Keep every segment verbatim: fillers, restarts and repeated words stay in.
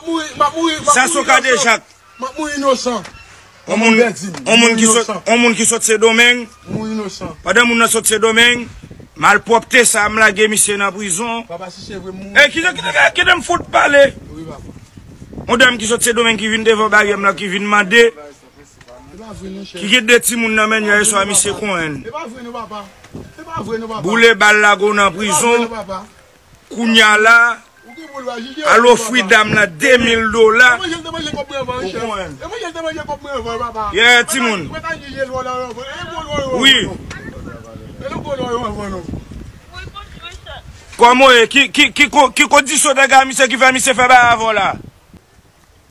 Mouri, m ap mouri, m ap mouri inosan. Sasokadejak. M ap mouri inosan. On moun, on moun ki sot, on moun ki sot Sendomeng. Mouri inosan. Pandan moun nan sot Sendomeng, malpwòpte sa a m lage misye nan prizon. Papa, si se vre, m mouri. E kite, kite, kite m fout pale. Wi, papa. On dam ki sot Sendomeng ki vin devan baryè m lan, ki vin mande, ki gen de timoun nan men l yè swa, misye konyen. E pa vre non, papa. E pa vre non, papa. Boule bal lage w nan prizon. E pa vre non, papa. Kounya la, al ofri dam nan de mil dola. Ou konprann? Yeah, timoun. Wi. Kòman w ye? Ki, ki, ki ko-, ki kondisyon nèg a misye ki fè misye fè bagay avè w la?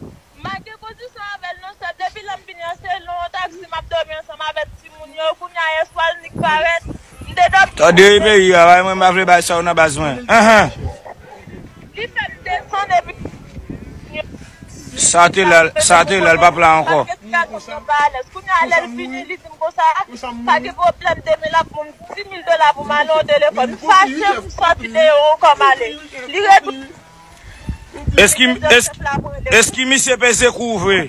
M pa gen kondisyon avè l non, sèl depi lè m vini an, se nan yon taksi m ap dòmi ansanm avèk timoun yo. Kounya yè swa l nik parèt, m te dòmi. Tande wi peyi a, bay mwen, m pa vle bay sa yo nan baz mwen. Anhan. Li fè m desann epi sa te la, sa te la, l p ap la ankò. Kounya lè l vini, li di m konsa, pa gen pwoblèm, demen l ap ban m dis mil dola pou m ale yon telefòn. M fache, m sòti deyò ankò, m ale. Li ret Èske, èske, èske misye peze kou vre?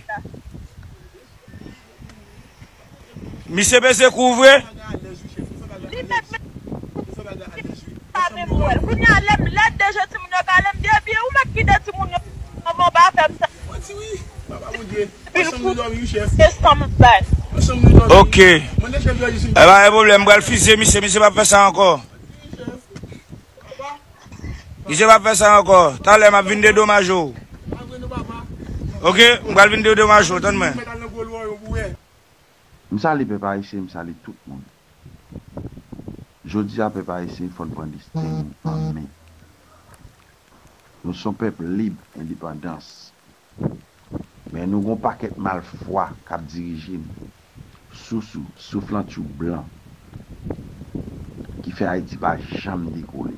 Misye peze kou vre? Li mèt pa menm wè l. Kounya lè m lè deje timoun yo kale m, depi ou mèt kite timoun yo anvan pa fè m sa. Pil kou desann bay. Ok. E pa gen pwoblèm, m pral fizye misye, misye p ap fè sa ankò. Misye p ap fè sa ankò. Talè m ap vin dedomaje w. Ok? M pral vin dedomaje w, tann mwen. M salye pèp ayisyen, m salye tout moun. Jodi a, pèp ayisyen, fò n pran desten nou an men. Nou se yon pèp lib, endepandans. Men nou gon pakèt malfwa k ap dirije n. Sousou, souflantchou blan ki fè Ayiti pa janm dekole.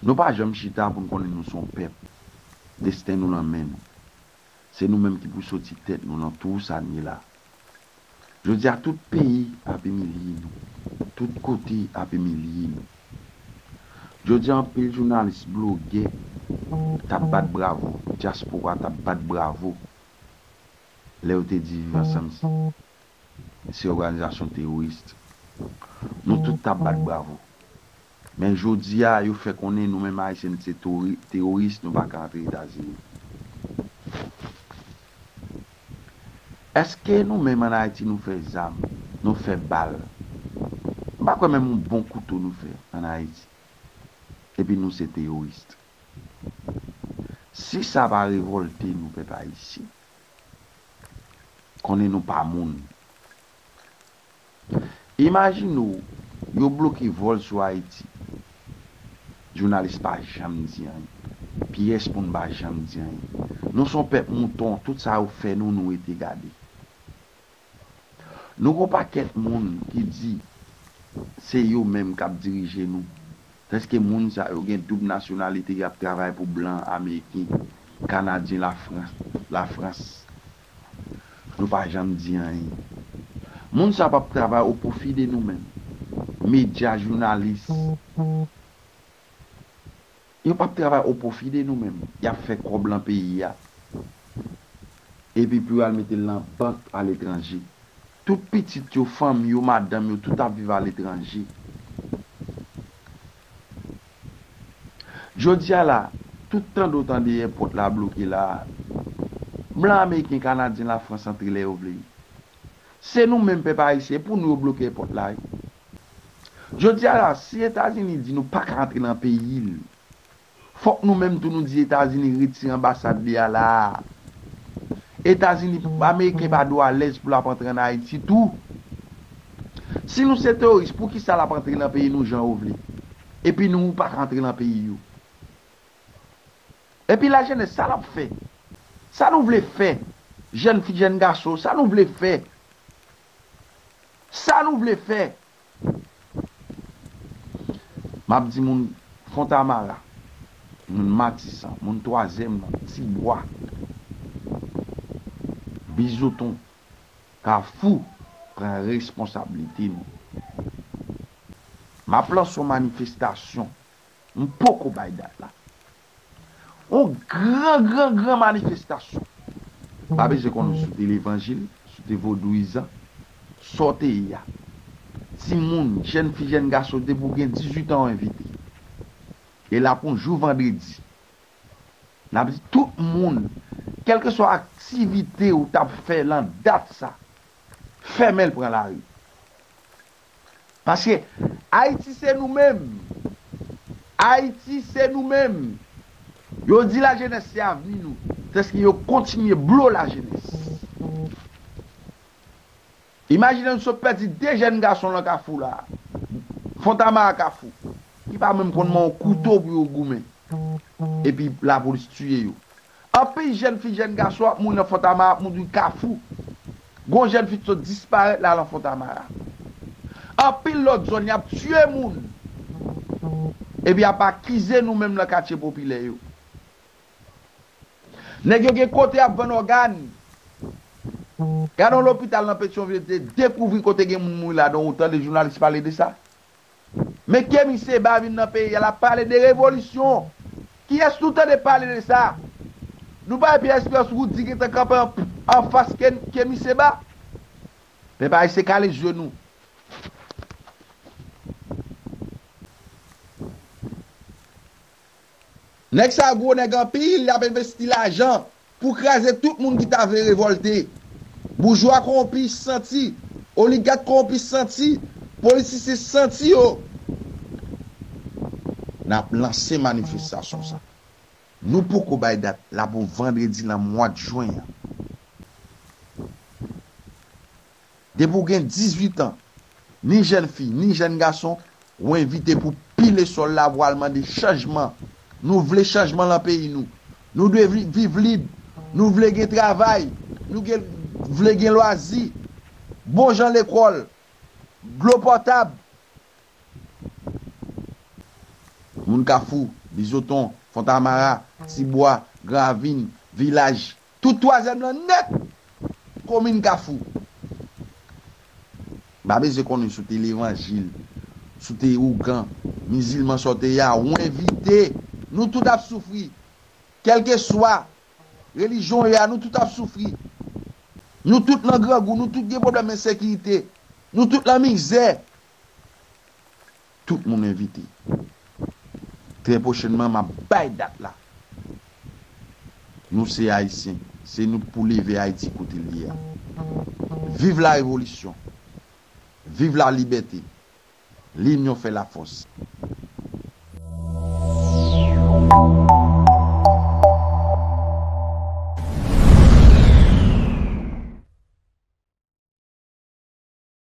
Nou pa janm chita pou n konnen nou se yon pèp. Desten nou nan men nou. Se nou menm ki pou soti tèt nou nan twou sa n ye la. Jodi a, tout peyi ap imilye nou. Tout kote ap imilye nou. Jodi a, anpil jounalis, blogè t ap bat bravo, dyaspora t ap bat bravo lè yo te di Viv Ansanm se, se òganizasyon teworis. Nou tout t ap bat bravo. Men jodi a, yo fè konnen nou menm Ayisyen se tori-, teworis, nou pa ka antre Etazini. Èske nou menm ann Ayiti nou fè zam, nou fè bal? M pa kwè menm yon bon kouto nou fè ann Ayiti. Epi nou se teworis. Si sa pa revòlte nou, pèp ayisyen, konnen nou pa moun. Imajine w, yo bloke vòl sou Ayiti. Jounalis pa janm di anyen. Pyès moun pa janm di anyen. Nou se yon pèp mouton, tout sa yo fè nou, nou rete gade. Nou gon pakèt moun ki di se yo menm k ap dirije nou. Tandis ke moun sa yo gen doub nasyonalite, y ap travay pou blan ameriken, kanadyen, Lafrans, Lafrans. Nou pa janm di anyen. Moun sa p ap travay o pwofi de nou menm. Medya, jounalis, yo p ap travay o pwofi de nou menm. Y ap fè kòb lan peyi a. Epi pou yo al mete l nan bank aletranje. Tout pitit yo, fanmi yo, madanm yo, tout ap viv aletranje. Jodi a la, tout tande w tande èpòt la bloke la, blan ameriken, kanadyen, Lafrans antre lè yo vle. Se nou menm pèp ayisyen, pou nou yo bloke èpòt la wi. Jodi a la, si Etazini di nou pa ka antre nan peyi l, fòk nou menm tou nou di Etazini retire anbasad li a la a. Etazini, Ameriken pa dwe alèz pou l ap antre ann Ayiti tou. Si nou se teworis, poukisa l ap antre nan peyi nou jan yo vle? Epi nou pa ka antre nan peyi yo. Epi lajenès, sa n ap fè? Sa nou vle fè? Jèn fi, jèn gason, sa nou vle fè? Sa nou vle fè? M ap di moun Fontamara, moun Matisan, moun Twazyèm nan, Tibwa, Bizoton, Kafou, pran responsablite nou. M ap lanse yon manifestasyon. M poko bay dat la. Yon gran, gran, gran manifestasyon. Pa bezwen konnen si w te levanjil, si w te vodouyizan, sa w te ye a. Timoun, jèn fi, jèn gason, depi w gen dizuit an, w envite. E l ap yon jou vandredi. N ap di tout moun, kèlkeswa aktivite ou t ap fè nan dat sa, fèmen l, pran lari. Paske Ayiti se nou menm. Ayiti se nou menm. Yo di lajenès se avni nou. Sèske yo kontinye blo lajenès. Imajine nou sot pèdi de jèn gason nan Kafou la. Fontamara, Kafou. Ki pa menm konn men yon kouto pou yo goumen. Epi lapolis tiye yo. Anpil jèn fi, jèn gason ap mouri nan Fontamara, ap mouri Kafou. Gon jèn fi t sot disparèt la nan Fontamara. Anpil lòt zòn, y ap tiye moun. Epi y ap akize nou menm nan katye popilè yo. Nèg yo gen kote y ap vann ògàn. Gade yon lopital nan Petyonvil, te dekouvri kote gen moun mouri ladan, ou tande jounalis pale de sa? Men Kemi Seba vin nan peyi a, l ap pale de revolisyon. Kiyès nou tande pale de sa? Nou pa wè Pierre Espérance Roudy gentan kanpe an, anfas Ken-, Kemi Seba? Pèp ayisyen, kale je nou. Nèg sa gwo nèg anpil, y ap envesti lajan pou kraze tout moun ki ta vle revòlte. Boujwa kowonpi santi, oligak kowonpi santi, politisyen santi yo. N ap lanse manifestasyon sa. Nou poko bay dat la pou vandredi nan mwa jen an. Depi w gen dizuit an, ni jèn fi, ni jèn gason, ou envite pou pile sòl la pou al mande chanjman. Nou vle chanjman nan peyi nou. Nou dwe vi-, viv lib. Nou vle gen travay. Nou gen, vle gen lwazi. Bon jan lekòl. Dlo pòtab. Moun Kafou, Bizoton, Fontamara, Tibwa, Gran Ravin, Vilaj, tout twazyèm lan nèt, komin Kafou. Pa bezwen konnen si w te levanjil, si w te ougan, mizilman sa w te ye a, ou envite. Nou tout ap soufri. Kèlkeswa relijyon w ye a, nou tout ap soufri. Nou tout nan grangou, nou tout gen pwoblèm ensekirite. Nou tout nan mizè. Tout moun envite. Trè pwochènman, m ap bay dat la. Nou se Ayisyen. Se nou k pou leve Ayiti kote l ye a. Viv la revolisyon. Viv la libète. Linyon fè lafòs.